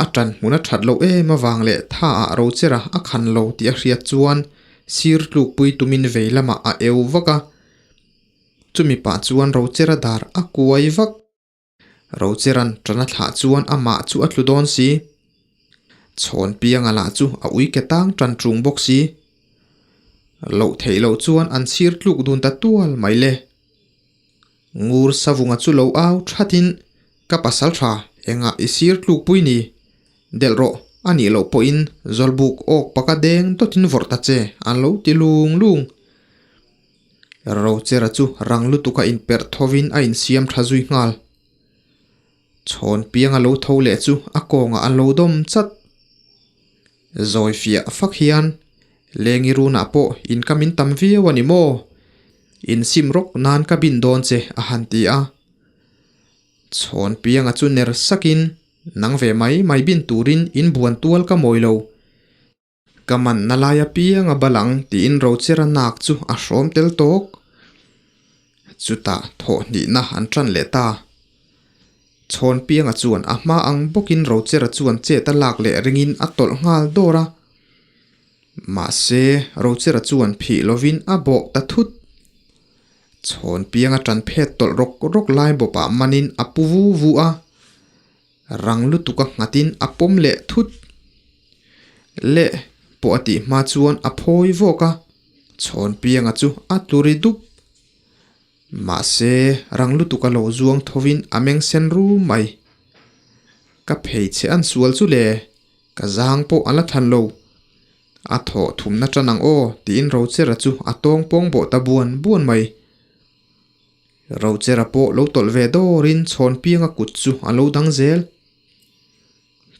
A ṭan hmun a ṭhat loh em avang leh tha ah Rochera a khan lo tih a hriat chuan sir tlukpui tumin vei lamah a eu vak a. Chumi pah chuan Rochera dar a kuai vak. Rocheran ṭan a thlah chuan amah chu a tlu dawn si. Chhawn pianga lah chu a ui ke tang ṭan ṭung bawk si. Loh theih loh chuan an chhir tluk dun ta tual mai le. Ngur Savunga chu lo au ṭhatin, Ka pasal ṭha, engah i sir tlukpui ni? Delh rawh, a nih loh pawhin zawlbuk awk paka deng dawtin vawrh ta che, an lo ti lung lung. Rochera chu rang lutuka inperh thovin a insiam tha zui nghal. Chhawn pianga lo tho leh chu a kawngah an lo dawm chat. Zawi fiah fak hian Lengi runah pawh in ka min tam viau a ni maw? Insim rawk nan ka bin dawn che a han ti a. Chhawn pianga chu ner sakin nang ve mai mai bin turin in buan tual ka mawi lo. Ka manna lai apiang a bal ang tiin Rochera nak chu a hrawm tel tawk. Chutah thawh hnihna an tan leh ta. Chhawn pianga chuan a hma ang bawkin Rochera chuan chet a lak leh ringin a tawlh nghal dawr a. Mahse, Rochera chuan phih lovin a bawh ta thut. Chhawn pianga tan phet tawlh rawk rawk lai bawpah manin a pu vu vu a. Rang lutuk a nghatin a pawm leh thut leh pawh a tih hma chuan a phawi vawk a, chhawn pianga chu a tlu ri dup. Mahse, rang lutuk a lo zuang thovin a meng sen rum mai. Ka pheichhe an sual chu le, ka zang pawh a la than lo. A thawh thumna tan ang aw tiin Rochera chu a tawng pawng bawh ta buan buan mai. Rochera pawh lo tawlh ve dawrin chhawn pianga kut chu a lo dang zel.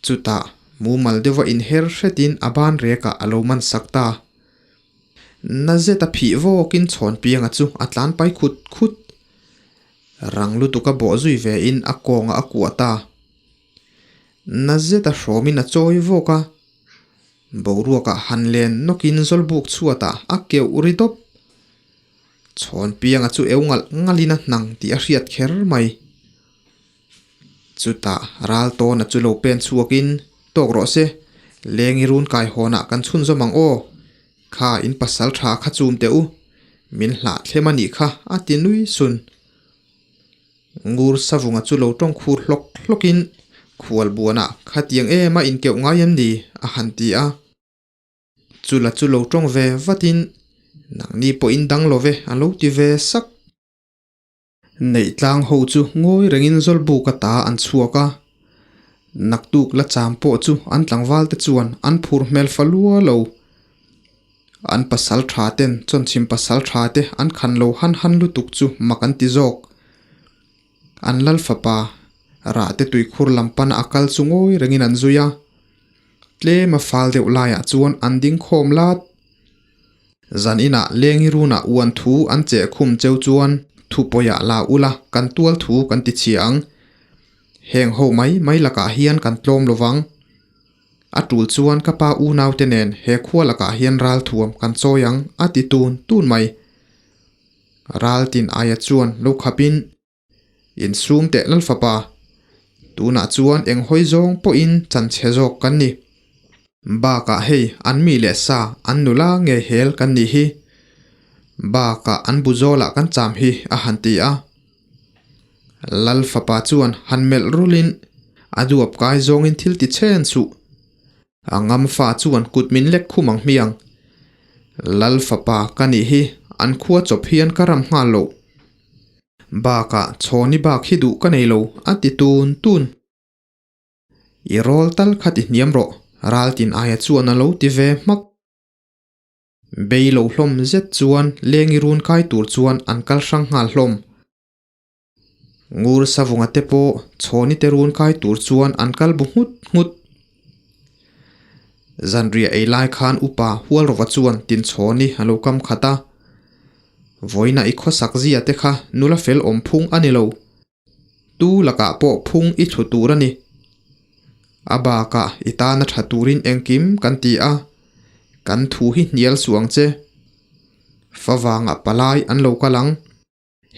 Chutah mumal deuha inher hretin a ban rekah a lo man sak ta. Na zeta phih vawkin chhawn pianga chu a tlan pai khut khut. Rang lutuka bawh zui vein a kawngah a kuah ta. Na zeta hrawmin a chawi vawk a. Boruakah han len nawkin zawlbuk chhuatah a keuh ri dawp. Chhawn pianga chu eu ngalh ngalhin a hnang tih a hriat kher mai. Chutah ral tawna chu lo pen chhuakin, Tawk rawh se, lengi run kai hawnah kan chhunzawm ang aw. Kha in pasal tha kha chum teh u, min hlah thlem a nih kha a ti nui sun. Ngur Savunga chu lo tawng khur hlawk hlawkin, Khual buanah khatiang em a inkeuh ngai em ni? a han ti a. Chula chu lo tawng ve vatin, Nangni pawhin dang lo ve a lo ti ve sak. Neihtlang ho chu ngawi rengin Zawlbuk ata an chhuak a, naktuk la cham pawh chu an tlangval te chuan an phur hmel fa lua lo. An pasal tha ten chawnchhim pasal tha te an khan lo han han lutuk chu mak an ti zawk. An lal fapa rah te tuikhur lam pana a kal chu ngawi rengin an zui a. Tlem a fal deuh laiah chuan an ding khawm lat. Zan inah lengi runah uan thu an cheh khum cheu chuan thu pawiah la ula kan tual thu kan ti chhia ang. Heng ho mai mai lakah hian kan tlawm lo vang. A tul chuan ka pa unaute nen he khua lakah hian ral thuam kan chawi ang a ti tun tun mai. Ral tin aia chuan lo khapin. Insum teh lal fapa, tunah chuan eng hawi zawng pawhin chan chhe zawk kan ni. Bakah hei an mi leh sa an nula nge hel kan nih hi. Bakah an bu zawlah kan cham hi a han ti a. Lal fapa chuan han melh rulin a duap kai zawngin thil ti chhen suh. A ngam fa chuan kut min lek khum ang hmiang. Lal fapa ka nih hi an khua chawp hian ka ram nghal loh. Bakah chhawni bak hi duh ka nei lo a ti tun tun. I rawl tal kha ti hniam rawh, raltin aia chuan a lo ti ve hmak. Bei lo hlawm zet chuan lengi run kai tur chuan an kal hrang nghal hlawm. Ngur savunga te pawh chhawni te run kai tur chuan an kal bu nghut nghut. Zanriah ei lai khan upa Hualrova chuan tinchhawni a lo kam khat a. Vawiina i khawsak zia te kha nula fel awm phung a ni lo. Tu lakah pawh phung i thlu tur a ni. A bakah i tana tha turin engkim kan ti a, kan thu hi hnial suh ang che. Favangah palai an lo kal ang.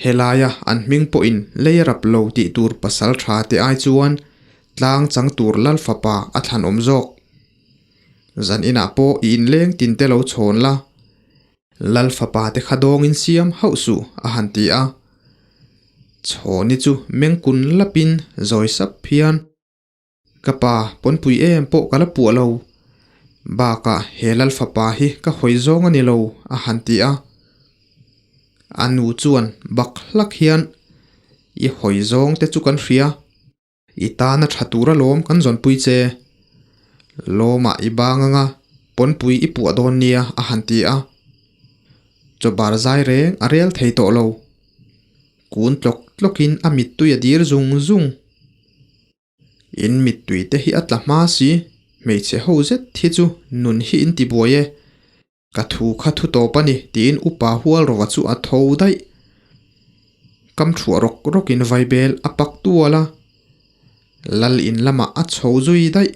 Helaia an hming pawhin lei rap lo tih tur pasal tha te ai chuan tlang chang tur lal fapa a thlan awm zawk. Zan inah pawh i inleng tin te lo chhawn la, lal fapa te kha dawngin siam hauh suh a han ti a. Chhawni chu mengkun lapin zawi sap hian. Ka pa pawnpui em pawh ka la puah lo. Bakah he lal fapa hi ka hawi zawng a ni lo a han ti a. A nu chuan bak hlak hian, I hawi zawng te chu kan hria. I tana tha tur alawm kan zawnpui che. Lawmah i bang anga pawnpui i puah dawn nia a han ti a. Chawbar zai reng a rel thei tawh lo. Kun tlawk tlawkin a mittui a dir zung zung. In mittui te hi a tla hma si, hmeichhe ho zet hi chu nun hi in ti buai e. Ka thu kha thu tawp a ni tiin upa hual rawva chu a tho daih. Kam thuah rawk rawkin vaibel a pak tual a, lal in lamah a chho zui daih.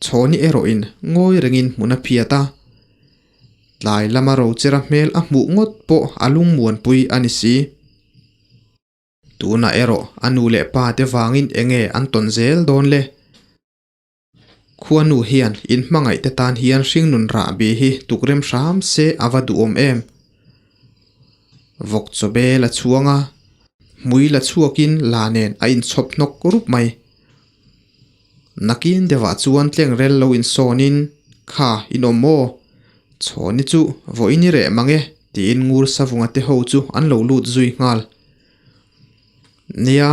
Chhawni erawhin ngawi rengin hmun a phiat a, tlai lama rochera hmel a hmuh ngawt pawh a lungmuanpui a ni si. Tunah erawh a nu leh pa te vangin enge an tawn zel dawn le? Khuanu hian in hmangaih te tan hian hringnun rahbi hi tukrem hram se a va duhawm em? Vawk chawbe la chhuang a, hmui la chhuakin la nen a inchhawp hnawk rup mai. Nakin deuhah chuan tlengrel lo insawnin, Kha, in awm maw? Chhawni chu vawiin i reh mang e, tiin ngur savunga te ho chu an lo lut zui nghal. Nia,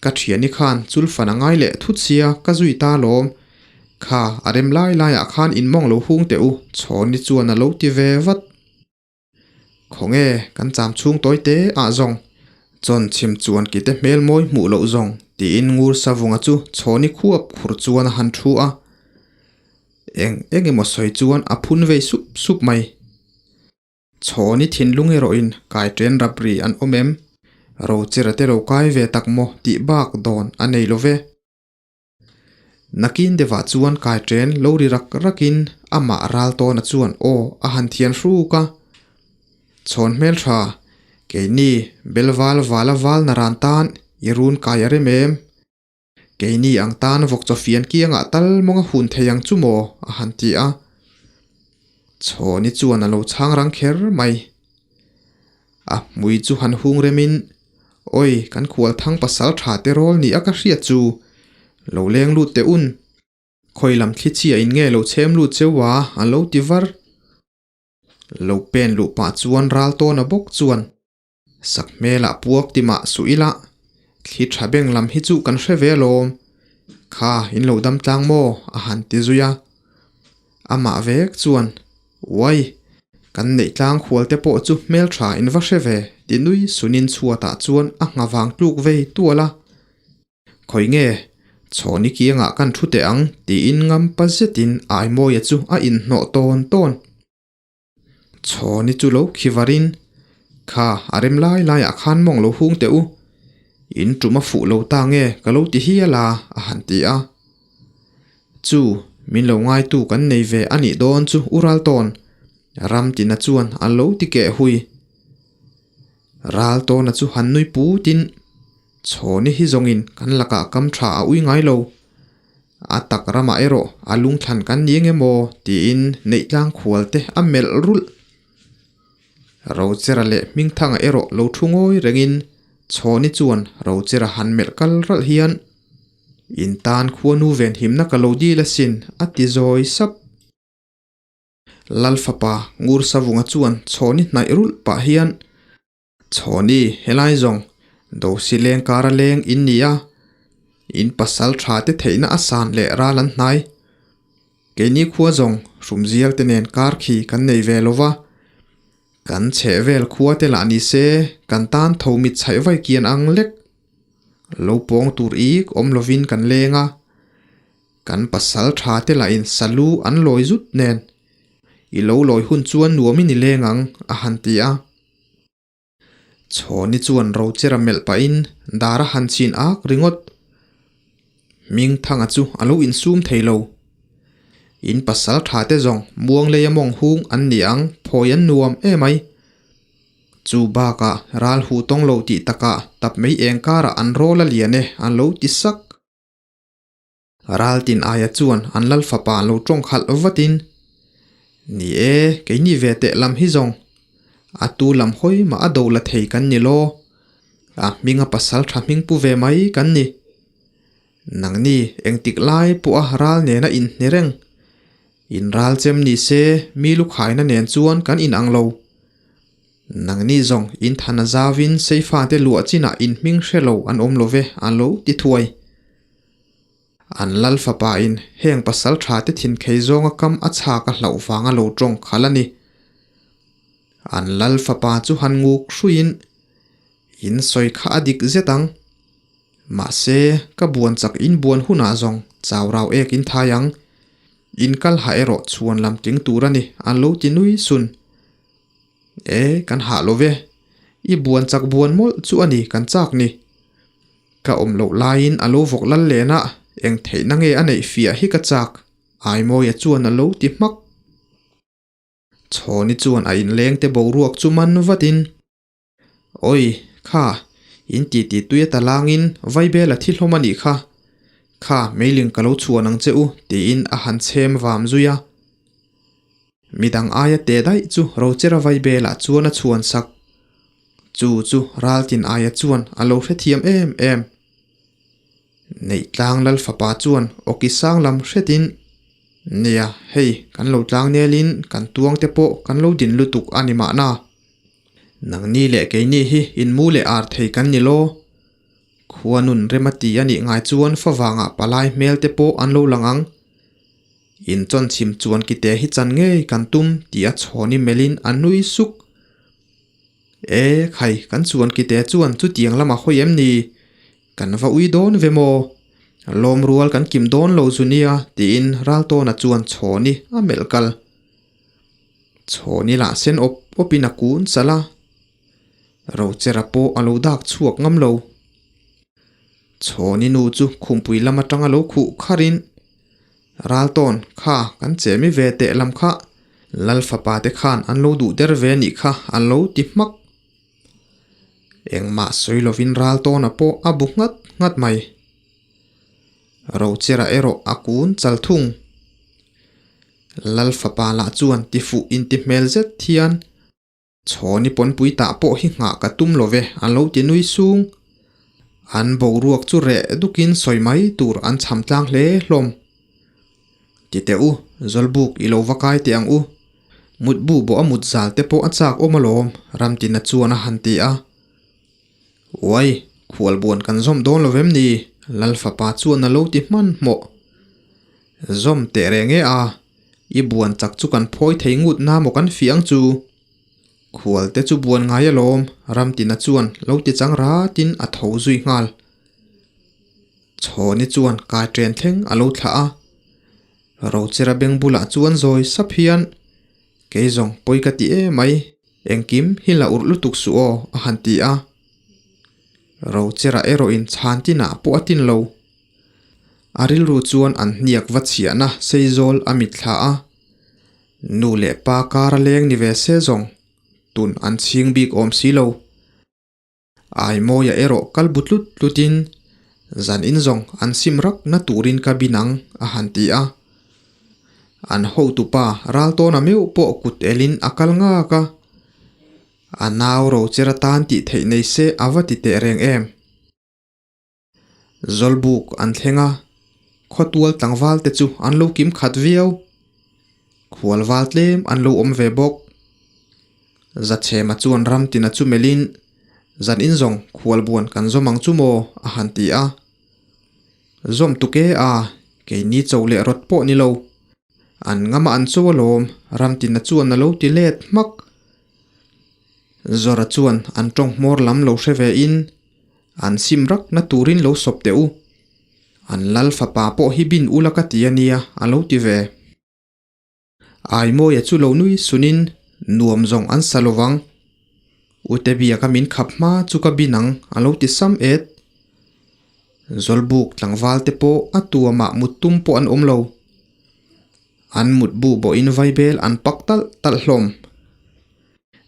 ka thiani khan chulfan a ngai leh thut sia ka zui ta lawm. Kha, a rem lai laiah khan in mawng lo hung teh u, Chhawni chuan a lo ti ve vat. Khawnge, kan cham chhung tawi te ah zawng, chawn chhim chuan kite hmel mawi hmuh loh zawng, tiin ngur savunga chu chhawni khuap khur chuan a han thu a. Eng eng emaw sawi chuan a phun vei sup sup mai. Chhawni thinlung erawhin kai ṭen rap ri an awm em? Rochera te lo kai ve tak maw tih bak dawn a nei lo ve. Nakin deuhah chuan kai ṭen lo ri rak rakin amah ral tawna chuan aw a han thian hruk a. Chhawn hmelṭha, keini Belval vala val na ran tan i run kai a rem em? Keini ang tan vawk chawfian kiangah tal mawng a hun thei ang chu maw? a han ti a. Chhawni chuan a lo chhang rang kher mai. A hmui chu han hung remin, Awi, kan khual thang pasal tha te rawl ni a ka hriat chu, lo leng lut teh un. Khawi lam thli chhia in nge lo chhem lut cheu a, a lo ti var. Lo pen luh pah chuan ral tawn a bawk chuan, Sak hmelah puak ti mah suh ila, thli tha beng lam hi chu kan hre ve alawm. Kha, in lo dam tlang maw? a han ti zui a. Amah vek chuan, Uai, kan neih tlang khual te pawh chu hmeltha in va hre ve, ti nui sunin chhuatah chuan a ngha vang tluk vei tual a. Khawi nge, chhawni kiangah kan thu teh ang, tiin ngampa zetin Aimawia chu a inhnawh tawn tawn. Chhawni chu lo khi varin, Kha, a rem lai laiah khan mawng lo hung teh u. In tum a fuh lo ta nge ka lo ti hial a, a han ti a. Chu, min lo ngaitu kan nei ve a nih dawn chu u Raltawn, Ramtina chuan a lo ti keh hui. Raltawna chu han nui putin, Chhawni hi zawngin kan lakah kam tha a ui ngai lo. A tak ramah erawh a lungthlan kan ni eng emaw tiin Neihtlang khual te a melh rulh. Rochera leh Hmingthanga erawh lo thu ngawi rengin Chhawni chuan Rochera han melh kal ralh hian, In tan khuanu venhimna ka lo dil asin a ti zawi sap. Lal fapa Ngursavunga chuan Chhawni hnaih rulh pah hian, Chhawni, helai zawng, Dosi leng kara leng in ni a, in pasal tha te theihna a san leh ral an hnai. Keini khua zawng hrumzial te nen kar khi kan nei ve lo va, kan chheh vel khua te lah ni se kan tan tho mit chhaih vai kian ang lek. Lo pawng tur ik awm lovin kan leng a, kan pasal tha te lahin salu an lawi zut nen i lo lawi hun chuan nuamin i leng ang, a han ti a. Chhawni chuan Rochera melh pahin dar a han chhin ak ringawt. Hmingthanga chu a lo insum thei lo. In pasal tha te zawng muang leia mawng hung an ni ang, phawi an nuam emai. Chu bakah ral huh tawng lo tih takah tap mai eng karah an rawl a lian e an lo ti sak. Raltin aia chuan an lal fapa an lo tawng khalh vatin, Ni e, keini ve teh lam hi zawng. A tu lam hawi mah a do la thei kan ni law. A hminga pasal tha hming pu ve mai kan ni. Nangni engtik lai pawha ral nena inhne reng. In ral chem ni se mi lukhaina nen chuan kan inang lo. Nangni zawng in than a zauvin seifate luah chinah in hming hre lo an awm lo ve an lo ti thuai. An lal fapa in heng pasal tha te thin khei zawnga kam a chhak a hlauh vanga lo tawng khalh a ni. An lal fapa chu han nguk hruiin in sawi kha a dik zet ang. Mahse, ka buan chak in buan hunah zawng chau rau ek in thai ang. In kal ha erawh chhuan lam tling tur a ni, an lo ti nui sun. E, kan hah lo ve. I buan chak buan mawlh chu a ni kan chak ni. Ka awm loh laiin a lo vawk lal len a, eng theihna nge a neih fiah hi ka chak, Aimawia chuan a lo ti hmak. Chhawni chuan a inleng te boruak chu man vatin, Awi, kha, in titi tui a ta langin Vaibel a thi hlawm a nih kha. Kha, meiling ka lo chhuan ang che u, tiin a han chhem vam zui a. Midang aia teh daih chu Rochera Vaibelah chuan a chhuan sak. Chu chu Raltin aia chuan a lo hrethiam em em. Neihtlang Lal fapa chuan awki sang lam hretin, Nia, hei kan lo tlang nelin kan tuang te pawh kan lo din lutuk a ni mahna. Nangni leh keini hi inmu leh ar thei kan ni law. Khua nun rem a ti a nih ngai chuan favangah palai hmel te pawh an lo lang ang. Inchawnchhim chuan kite hi chan ngei kan tum tih a chhawni melhin a nui suk. E khai, kan chuan kite chuan chutiang lamah hawi em ni? Kan va ui dawn ve maw? Lawm rual kan kim dawn lo zu nia tiin Raltawna chuan chhawni a melh kal. Chhawni lah sen awp awpin a kun chalh a. Rochera pawh a lo dak chhuak ngam lo. Chhawni nu chu khumpui lam atanga lo khuh kharin, Raltawn, kha kan chemi ve teh lam kha Lal fapa te khan an lo duh der ve nih kha an lo ti hmak. Engmah sawi lovin Raltawna pawh a bu nghat nghat mai. Rochera erawh a kun chal thung. Lal fapa lah chuan tifuh inti hmel zet hian Chhawni pawnpui tah pawh hi nghah ka tum lo ve, an lo ti nui sung. An boruak chu reh dukin sawi mai tur an chham tlang hle hlawm. Ti teh u, Zawlbuk i lo va kai teh ang u. Mutbu bawh a mut zal te pawh a chak awm alawm, Ramtina chuan a han ti a. Uai, khualbuan kan zawm dawn lo vem ni? Lal fapa chuan a lo ti hmanhmawh. Zawm teh reng e a, i buan chak chu kan phawi thei ngut na maw kan fiah ang chu? Khual te chu buan ngai alawm, Ramtina chuan lo ti chang ratin a tho zui nghal. Chhawni chuan kai ṭen thleng a lo thlah a. Rochera beng bulah chuan zawi sap hian, Kei zawng pawi ka ti emai, engkim hi la urh lutuk suh aw, a han ti a. Rochera erawhin chhan tinah pawh a tin lo. A rilru chuan an hniak va chhiahna seizawl a mitthla a. Nu leh pa kar a leng ni ve se zawng, tun an chhing bik awm si lo. Aimawia erawh kal bu tlut tlutin, Zan in zawng an sim rak na turin ka bin ang, a han ti a. An hotupa Raltawna meuh pawh kut elin a kal ngak a. A nau rocher atan tih theih nei se a va ti teh reng em. Zawlbuk an thleng a, khawtual tlangval te chu an lo kim khat viau. Khualval tlem an lo awm ve bawk. Zachhema chuan Ramtina chu melhin, Zan in zawng khualbuan kan zawm ang chu maw? a han ti a. Zawm tuk e a, keini cho leh rawt pawh ni lo. An ngama an cho alawm, Ramtina chuan a lo ti let hmak. Zawra chuan an tawng hmawr lam lo hre ve in, An sim rak na turin lo sawp teh u. An lal fapa pawh hi bin ula ka ti a nia, a lo ti ve. Aimawia chu lo nui sunin nuam zawng an sa lovang. Ute biaka min khap hma chu ka bin ang a lo ti sam et. Zawlbuk tlangval te pawh a tuamah mut tum pawh an awm lo. An mutbu bawhin vaibel an pak talh talh hlawm.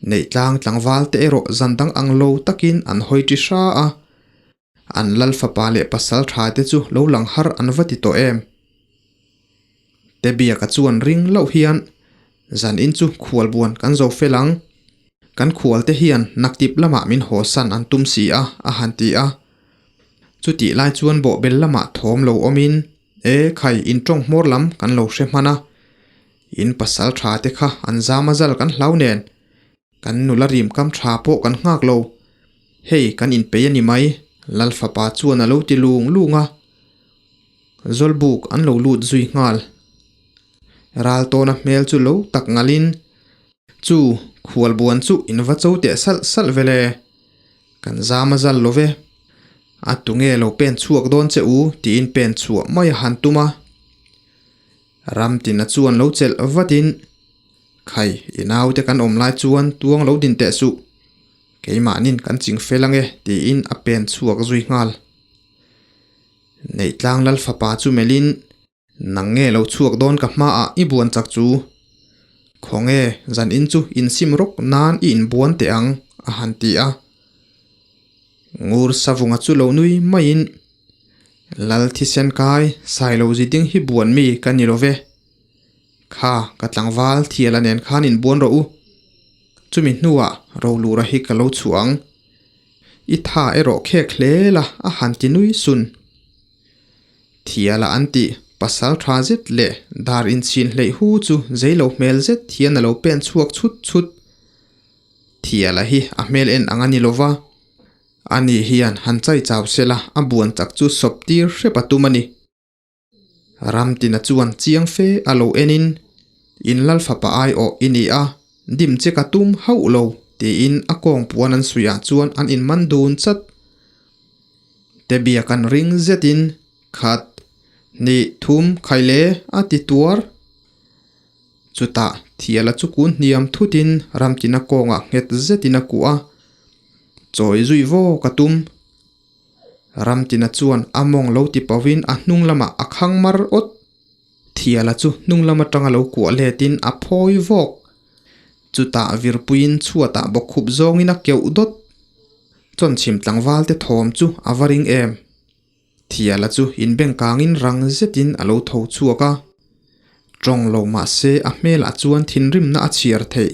Neihtlang tlangval te erawh zan dang ang lo takin an hawi ṭi hra a. An lal fapa leh pasal tha te chu lo lang har an va ti tawh em? Tebiaka chuan ring loh hian zan in chu khual buan kan zo fel ang. Kan khual te hian naktip lamah min haw san an tum si a, a han ti a. Chutih lai chuan bawhbel lamah thawm lo awmin, E khai, in tawng hmawr lam kan lo hre hman a. In pasal tha te kha an zam a zal kan hlau nen. Kan nula rim kam tha pawh kan nghak lo. Hei kan inpei a ni mai, Lal fapa chuan a lo ti lung lung a. Zawlbuk an lo lut zui nghal. Ral tawna hmel chu lo tak ngalin, Chu, khualbuan chu in va cho teh salh salh vel e. Kan zam a zal lo ve. A tunge lo pen chhuak dawn che u tiin pen chhuah mai a han tum a. Ramtina chuan lo chelh vatin, Khai, i naute kan awm lai chuan tuang lo din teh suh. Keimahnin kan ching fel ange, tiin a pen chhuak zui nghal. Neihtlang Lal fapa chu melhin, Nang nge lo chhuak dawn ka hmaah i buan chak chu? Khawnge, zan in chu insim rawk nan i inbuan teh ang, a han ti a. Ngur Savunga chu lo nui maiin, Lal thisen kai, Sailo ziding hi buan mi ka ni lo ve. Kha, ka tlangval Thiala nen khan inbuan rawh u. Chumi hnuah Rolura hi ka lo chhuah ang. I tha erawh khek hle la, a han ti nui sun. Thiala an tih, pasal tha zet leh dar inchhin hleih hu chu zeilo hmel zet hian a lo pen chhuak chhut chhut. Thiala hi a hmel en ang a ni lo va, ani hian han chai chau sela a buan chak chu sawp tir hrep a tum a ni. Ramtina chuan chiang fe a lo enin, In lal fapa ai awh i ni a, dim che ka tum hauh lo, tiin a kawng puan an suihah chuan an inman dun chat. Tebiak an ring zetin, Khat, hnih, thum, khai le, a ti tuar. Chutah Thiala chu kun hniam thutin Ramtina kawngah nghet zetin a kuah a, Chawi zui vaw ka tum. Ramtina chuan a mawng lo ti pauvin a hnung lamah a khang mar awt. Thiala chu hnung lam atanga lo kuah letin a phawi vawk. Chutah virpuiin chhuatah bawkkhup zawngin a keuh dawt. Chawnchhim tlangval te thawm chu a va ring em. Thiala chu inbengkangin rang zetin a lo tho chhuak a. Tawng lo mah se a hmelah chuan thinrimna a chhiar theih.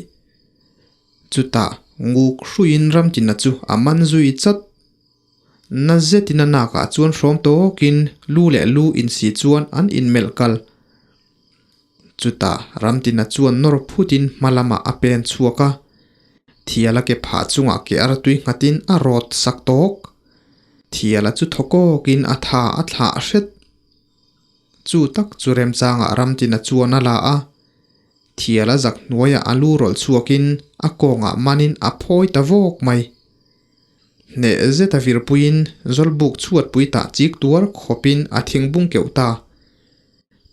Chutah nguk hruiin Ramtina chu a man zui chat. Na zetin a nakah chuan hrawm tawkin lu leh lu insi chuan an inmelh kal. Chutah Ramtina chuan nawr phutin hma lamah a pen chhuak a. Thiala ke phah chungah ke artui nghatin a rawt sak tawk. Thiala chu thaw kawkin a tha a thlah hret. Chu tak chu remchangah Ramtina chuan a la a. Thiala zak hnuaiah a lu rawlh chhuakin a kawngah manin a phawi ta vawk mai. Hneh zeta virpuiin Zawlbuk chhuatpui tah chik tuar khawpin a thingbung keuh ta.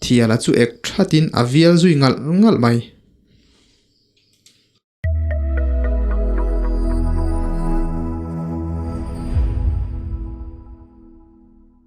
Thiala chu ek thatin a vial zui ngalh ngalh mai.